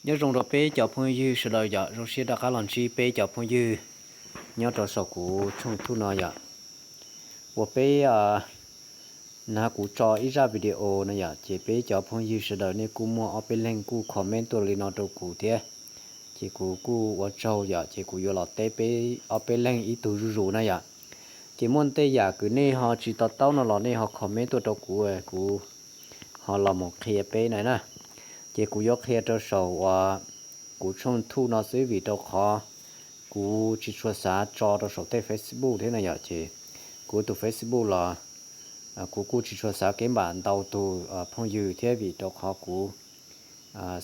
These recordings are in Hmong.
Nyob zoo rau peb cov phooj ywg sawv daws yom, zoo siab rov qab los ntsib peb cov phooj ywg nyob rau saum kuv tshooj YouTube no yom. Uas peb, na kuv tso ib zaj video no yom, ces peb cov phooj ywg sawv daws nej kuj muaj ob peb leeg kuj comment tuaj li no rau kuv thiab. Ces kuv kuj ua tsaug yom, ces kuv yuav los teb peb ob peb leeg ib tug zuj zus na yom. Ces muaj tej yam kws nej ho tsis to taub no los nej ho comment tuaj rau kuv, kuv ho los mus qhia peb na na. Ces kuv yuav qhia rau saum uas kuv tshooj YouTube no xwb vim rau qhov kuv tsis tshua xav tso rau saum tej Facebook thiab na yom. Ces kuv tus Facebook los kuv kuj tsis tshua xav kev npam ntau tus phooj ywg thiab vim rau qhov kuv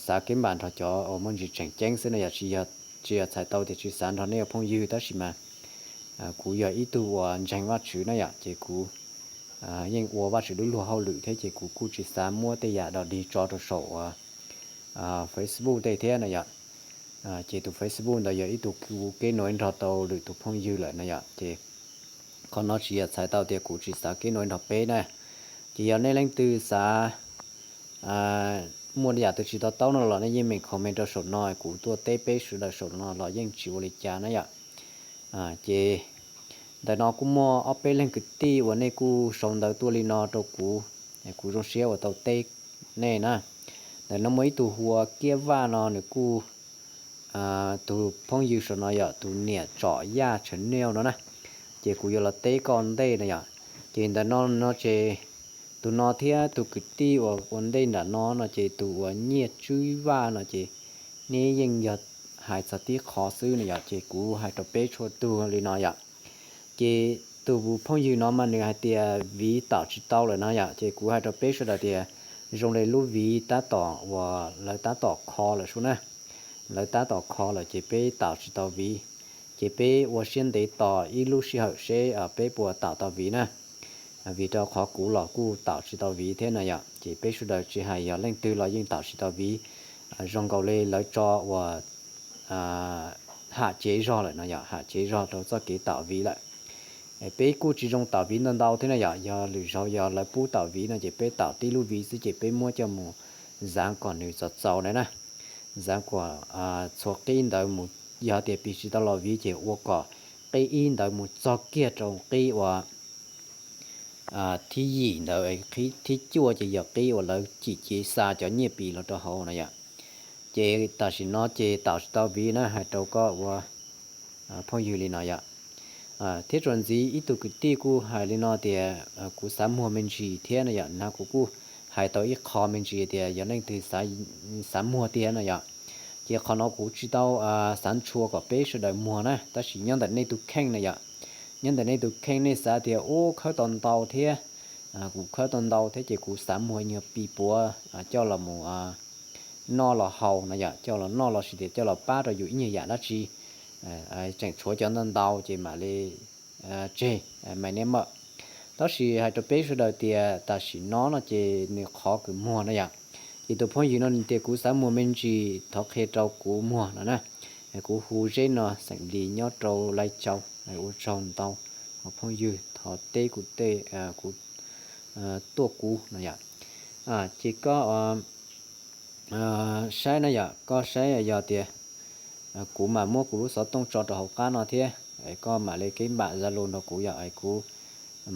xav kev npam nrog cov uas muaj ntsis tseem ceeb xwb na yom. Tsis yog txhais tau tias tsis xav nrog nej ua phooj ywg tab sis mas kuv yog ib tug uas ntseeg Vajtswv na yom, ces kuv yeej ua Vajtswv lub luag hauj lwm thiab ces kuv kuj tsis xav muab tej yam dog dig tso rau saum uas Facebook tej thiab na yom. Ces tus Facebook ntawd yog ib tug kuv kev nuav nrog tau lwm tus phooj ywg lawm na yom. Ces qhov no tsis yog txhais tau tias kuv tsis xav kev nuav nrog peb na. Ces yog nej leej twg xav muaj yam twg tsis to taub no los nej yeej meem comment rau saum no, kuv tuaj teb peb sawv daws saum no los yeej tsis ua li cas na yom. Ces ntawm no kuj muaj ob peb leeg kwv tij uas nej kuj sau ntawv tuaj li no rau kuv, kuv zoo siab uas tau teb nej na. Ntawm no muaj ib tug hu ua Kiab Vaj no nws kuj, tus phooj ywg saum no yog tus niam Tsom Yaj Channel no na. Ces kuv yuav los teb koj ntej na yom. Ces ntawm no no ces tus no thiab tus kwv tij uas ua ntej nram no no ces tus uas Nyiaj Tswb Vaj no ces neb yeej yog hais txog tib qho xwb na yom. Ces kuv hais rau peb txhua tug li no yom. Ces tus phooj ywg no mas nws hais tias viv taum tsis tau lawm no yom. Ces kuv hais rau peb sawv daws tias zoo li lub viv tab tom uas lawv tab tom kho lawm sub na. Lawv tab tom kho lawm ces peb taum tsis tau viv. Ces peb ua siab ntev tos ib lub sij hawm seb peb puas taum tau viv na. Vim rau qhov kuv los kuj taum tsis tau viv thiab na yom. Ces peb sawv daws tsis hais yog leej twg los yeej taum tsis tau viv. Zoo nkaus li lawv tso uas ham cev zog lawm no yom, ham cev zog rau txoj kev taum viv lawm. Peb kuj tsis zoo taum viv ntau ntau thiab na yom. Yog lwm zaug yog lawv pub taum viv no ces peb taum tib lub viv xwb ces peb muab coj mus zav kom nws txaus txaus na na. Zav kom txhua qib ntawd mus, yog tias pis tsis tau los viv ces ua kom qib ib ntawd mus txog kiag rau qib uas thib yim ntawd, thib cuaj ces yog qib uas lawv cim cev xa cov nyiaj pis los rau hauv na yom. Ces tam sim no ces taum tsis tau viv na, hais rau koj ua phooj ywg li no yom. Thiab txuas ntxiv ib tug kwv tij kuj hais li no tias kuv xav muag me ntsis thiab no yom. Na kuv kuj hais tau ib qho me ntsis tias yog leej twg xav muag tiag no yom. Ces qhov no kuv tsis tau xav ntshua kom peb sawv daws muag na, tab sis nyob ntawm nej tus kheej na yom. Nyob ntawm nej tus kheej nej xav tias ub khawb tau ntau thiab, kuv khawb tau ntau thiab ces kuv xav muag nyuag pis puav coj los mus noj los haus no yom, coj los noj los sis tias coj los pab rau yus ib nyuag yam dab tsi. Tseem tshuav cov ntau ntau ces mam li tseg, maiv niaj mawm. Tab sis hais rau peb sawv daws tias tam sim no no ces nws qhov kws muag na yom. Ces tus phooj ywg no nws tias kuv xav muag me ntsis thov qhia rau kuv muag no na. Kuv hu Zeb no xeem Lis nyob rau Laib Cau. Ua tsaug ntau phooj ywg thov teb kuv tej, kuv tuaj kuv no yom. Ces koj saib na yom, koj saib yog tias kuv mam muab kuv lub xov tooj tso rau hauv qab no thiab, koj mam li keb npam Zalo nrog kuv yom, kuv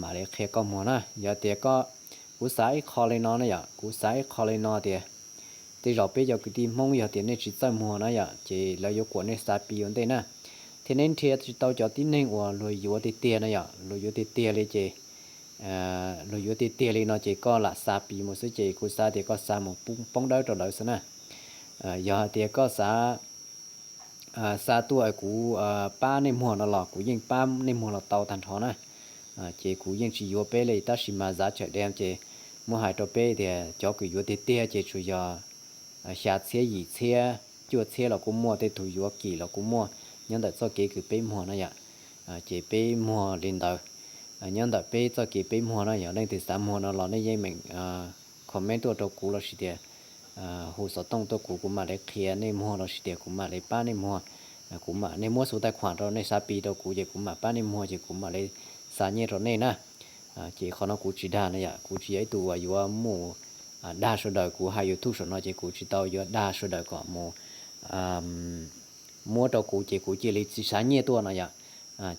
mam li qhia koj muag na. Yog tias koj, kuv xav ib qho li no na yom, kuv xav ib qho li no tias tej zaum peb cov kwv tij Hmoob yog tias nej tsis txawj muag na yom, ces lawv yuav kuam nej xa Pi ua ntej na. Thiab neb nrhiav tsis tau cov tib neeg uas luag yuav tiag tiag na yom, luag yuav tiag tiag li ces luag yuav tiag tiag li no ces koj lam xa Pi mus xwb ces kuv xav tias koj xa mus poob dawb rau lawv xwb na. Yog hais tias koj xav xa tuaj kuv pab nej muag no los kuv yeej pab nej muag los tau tag nrho na. Ces kuv yeej tsis yuav peb li, tab sis mas zav tsam dee ces muab hais rau peb tias cov kws yuav tiag tiag ces tsuas yog xya txhiab yim txhiab cuaj txhiab los kuj muaj, tej tug yuav kim los kuj muaj, nyob ntawm txoj kev kws peb muag na yom. Ces peb muag li ntawd, nyob ntawm peb txoj kev peb muag na. Yog leej twg xav muag no los nej yeej meem comment tuaj rau kuv los sis tias hu xov tooj tuaj kuv, kuv mam li qhia nej muag los sis tias kuv mam li pab nej muag. Kuv mam, nej muab xu tais khuam rau nej xa Pi rau kuv ces kuv mam pab nej muag ces kuv mam li xa nyiaj rau nej na. Ces qhov no kuv tsis dag na yom, kuv tsis yog ib tug uas yuav mus dag sawv daws. Kuv hais YouTube saum no ces kuv tsis tau yuav dag sawv daws kom mus muab rau kuv ces kuv cia li tsis xav nyiaj tuaj no yom.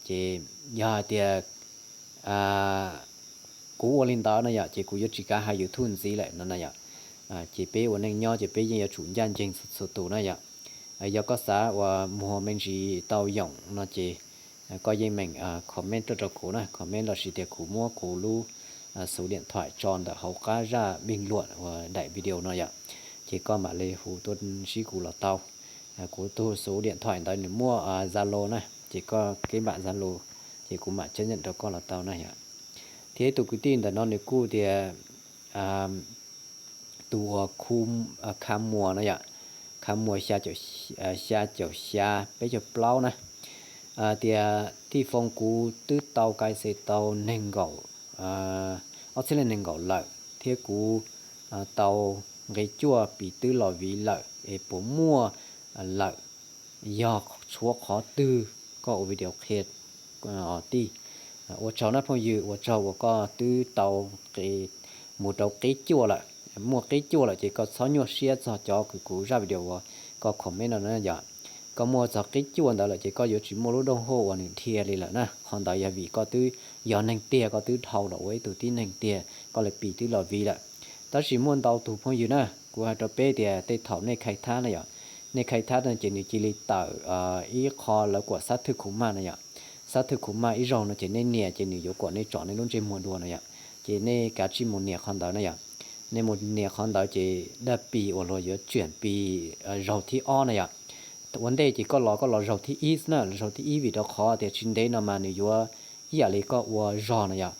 Ces yog hais tias kuv ua li ntawd no yom, ces kuv yuav tsis kav hais YouTube ntxiv lawm no na yom. Ces peb ua neej nyob ces peb yeej yuav tsum ncaj ncees txhua tus na yom. Yog koj xav uas muag me ntsis tau yoom no ces koj yeej meem comment tuaj rau kuv na, comment lossis tias kuv muab kuv lub xuv diam thais tso ntawm hauv qab zaj pij luam uas daim video no yom, ces koj mam li hu tuaj ntsib kuv los tau. Kuv tus xuv diam thais ntawd nws muaj Zalo na, ces koj keb npam Zalo, ces kuv mam cheb nyam rau koj los tau na yom. Thiab tus kwv tij ntawm no nws kuj tias tus uas Kha Muas no yom, Kha Muas xya caum xya peb caug plaub na, tias tij foom kuv twb tau kai xes tau nees nkaum, ob txhiab leej nees nkaum lawm thiab kuv tau nqe cuaj pis twb los viv lawm es puas muaj lawm, yog tshuav qhov twg koj ua video qhia tij. Ua tsaug na phooj ywg, ua tsaug uas koj twb tau mus rau qib cuaj lawm. Muaj qib cuaj lawm ces koj txhob nyuaj siab txog cov kws kuv zaj video uas koj comment no na yom. Koj muaj txog qib cuaj ntawd lawm ces koj yuav tsis muaj lub dooj hauj uas nws dhia li lawm na. Qhov ntawd yog vim koj twb yog neeg tiag, koj twb dhau los ua ib tug tib neeg tiag, koj li pis twb los viv lawm. Tab sis muaj ntau tus phooj ywg na, kuv hais rau peb tias tej thaum nej khai thab na yom, nej khai thab no ces nws cia li tawm ib qho lawv kuam xab thwj khuv maj no yom. Xab thwj khuv maj ib zaug no ces nej nias ces nws yuav kuam nej tsom nej lub ntsej muag dua no yom. Ces nej kav tsij mus nias qhov ntawd na yom. Nej mus nias qhov ntawd ces dab pis uas luag yuav tseem pis zaug thib ob na yom. Ua ntej ces koj los koj los zaug thib ib xwb na, zaug thib ib vim rau qhov tias tsis ntev no mas nws yuav ib yam li koj ua zog no yom.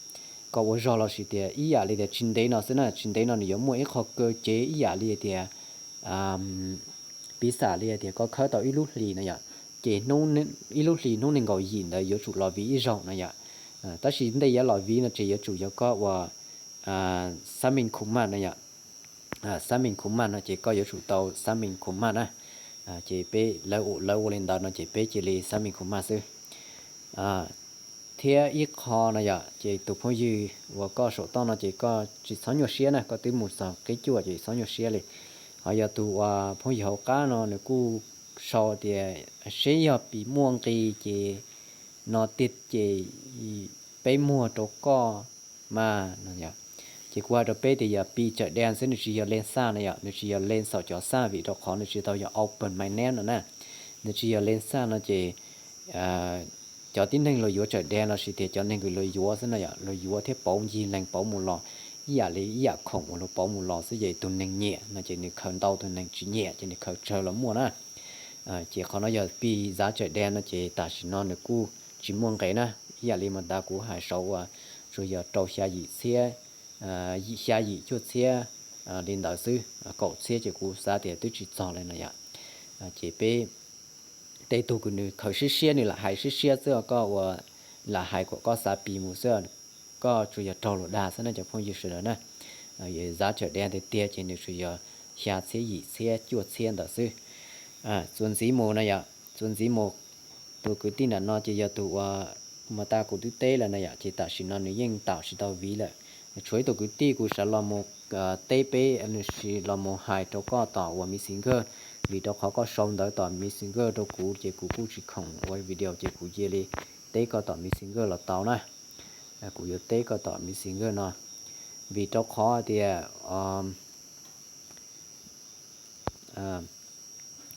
Koj ua zog lossis tias ib yam li tias tsis ntev no xwb na, tsis ntev no nws yuav muaj ib qho kaw cev ib yam li tias piv xam li tias koj khawb tau ib lub hlis no yom, ces ib lub hlis hnub nees nkaum yim ntawd yuav tsum los viv ib zaug no yom. Tab sis ntej yuav los viv no ces yuav tsum yog koj ua xab mees khuv maj no yom. Xab mees khuv maj no ces koj yuav tsum tau xab mees khuv maj na. Ces peb lawv ua li ntawd no ces peb cia li xab mees khuv maj xwb. Thiab ib qho no yom, ces tus phooj ywg uas koj saum toj no ces koj tsis txhob nyuaj siab na, koj twb mus txog qib cuaj ces txhob nyuaj siab li. Ho yog tus uas phooj ywg hauv qab no nws kuj sau tias seb yog pis muaj nqis ces no tiag ces peb muag rau koj mas no yom. Ces kuv hais rau peb tias yog pis tsawm dab xwb, nws tsis yog len xaj no yom, nws tsis yog len xauv cov xaj vim rau qhov nws tsis tau yog open minded no na. Nws tsis yog len xaj no ces cov tib neeg luag yuav tsawm dab lossis tias cov neeg kws luag yuav xwb no yom, luag yuav thiab pauv ncig lees pauv mus los ib yam li ib yam khoom uas luag pauv mus los xwb ces tus neeg nyiam no ces nws khaws ntau, tus neeg tsis nyiam ces nws khaws tsawg los muaj na. Ces qhov no yog pis zav tsawm dab no ces tam sim no nws kuj tsis muaj nqis na, ib yam li mas tas kuv hais saud uas tsuas yog rau xya yim txhiab, xya yim cuaj txhiab li ntawd xwb, kaum txhiab ces kuv xav tias twb tsis txog li no yom. Ces peb tej tug kws nws khaws siab siab nws lam hais siab siab xwb, koj ua lam hais kom koj xav pis mus xwb, koj tsuas yog raug luag dag xwb na cov phooj ywg sawv daws na. Zav tsawm dab tiag tiag ces nws tsuas yog xya txhiab yim txhiab cuaj txhiab ntawd xwb. Txuas ntxiv mus no yom, txuas ntxiv mus, tus kwv tij nram no ces yog tus uas mas tas kuv twb teb lawm na yom, ces tam sim no nws yeej tawm tsis tau viv lawm. Tshuav ib tug kwv tij kuv xav los mus teb peb, nws sis los mus hais rau koj tom uas Messenger, vim rau qhov koj sau ntawv tom Messenger rau kuv ces kuv kuj tsis khoom ua video ces kuv cia li teb koj tom Messenger los tau na. Kuv yuav teb koj tom Messenger no, vim rau qhov tias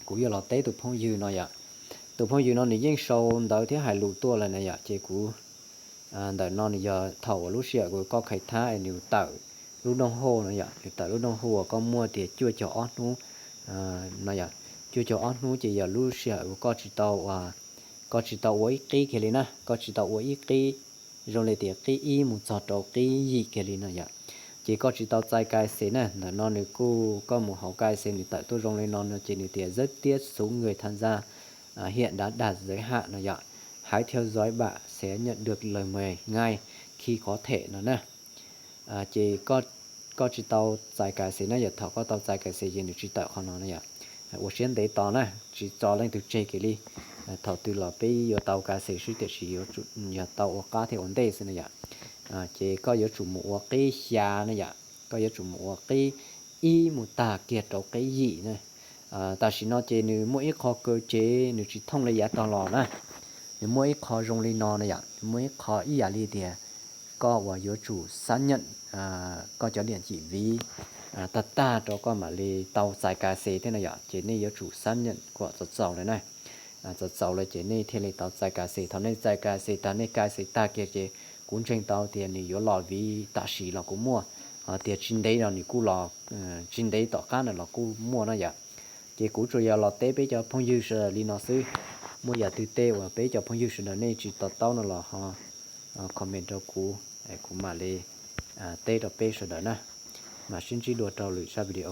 kuv yuav los teb tus phooj ywg no yom. Tus phooj ywg no nws yeej sau ntawv thiab hais lus tuaj lawm na yom, ces kuv ntawm no nws yog thaum uas lub sij hawm uas koj khai thab es nws tawm lub dooj hauj no yom, nws tawm lub dooj hauj uas koj muaj tias cuaj caum ob hnub no yom, cuaj caum ob hnub ces yog lub sij hawm uas koj tsis tau, koj tsis tau ua ib qib kiag li na, koj tsis tau ua ib qib zoo li tias qib ib mus txog rau qib yim kiag li no yom. Ces koj tsis tau txais cai xes na, ntawm no nws kuj koj mus hauv cai xes nws tawm tuaj zoo li no no ces nws tias rất tiếc số người tham gia hiện đã đạt giới hạn no yom, hãy theo dõi bạn sẽ nhận được lời mời ngay khi có thể no na. Ces koj tsis tau txais cai xes na, yog thaum koj tau txais cai xes ces nws tsis tawm qhov no na yom. Ua siab ntev tos na, tsis tso leej twg tseg kiag li. Thaum twg los peb yuav tau cai xes xwb tiam sis yuav tsum yog tau ua qab thiab ua ntej xwb na yom. Ces koj yuav tsum mus ua qib xya na yom, koj yuav tsum mus ua qib ib mus tag kiag rau qib yim na. Tam sim no ces nws muaj ib qho kaw cev nws tsis thooj li yav tag los na. Nws muaj ib qho zoo li no na yom, nws muaj ib qho ib yam li tias koj uas yuav tsum xác nhận koj cov điện chỉ ví tag tag rau koj mam li tau txais cài xe thiab na yom. Ces nej yuav tsum xác nhận kom txaus txaus lawm na. Txaus txaus lawm ces nej thiaj li tau txais cài xe. Thaum nej txais cài xe tag, nej cài xe tag kiag ces kuv ntseeg tau tias nws yuav los vis tam sim los kuj muaj, ho tias tsis ntev los nws kuj los, tsis ntev tom qab no los kuj muaj no yom. Ces kuv tsuas yog los teb peb cov phooj ywg sawv daws li no xwb. Muaj yam twg tej uas peb cov phooj ywg sawv daws nej tsis to taub no los ho comment rau kuv, kuv mam li teb rau peb sawv daws na. Mam sib ntsib dua rau lwm zaj video.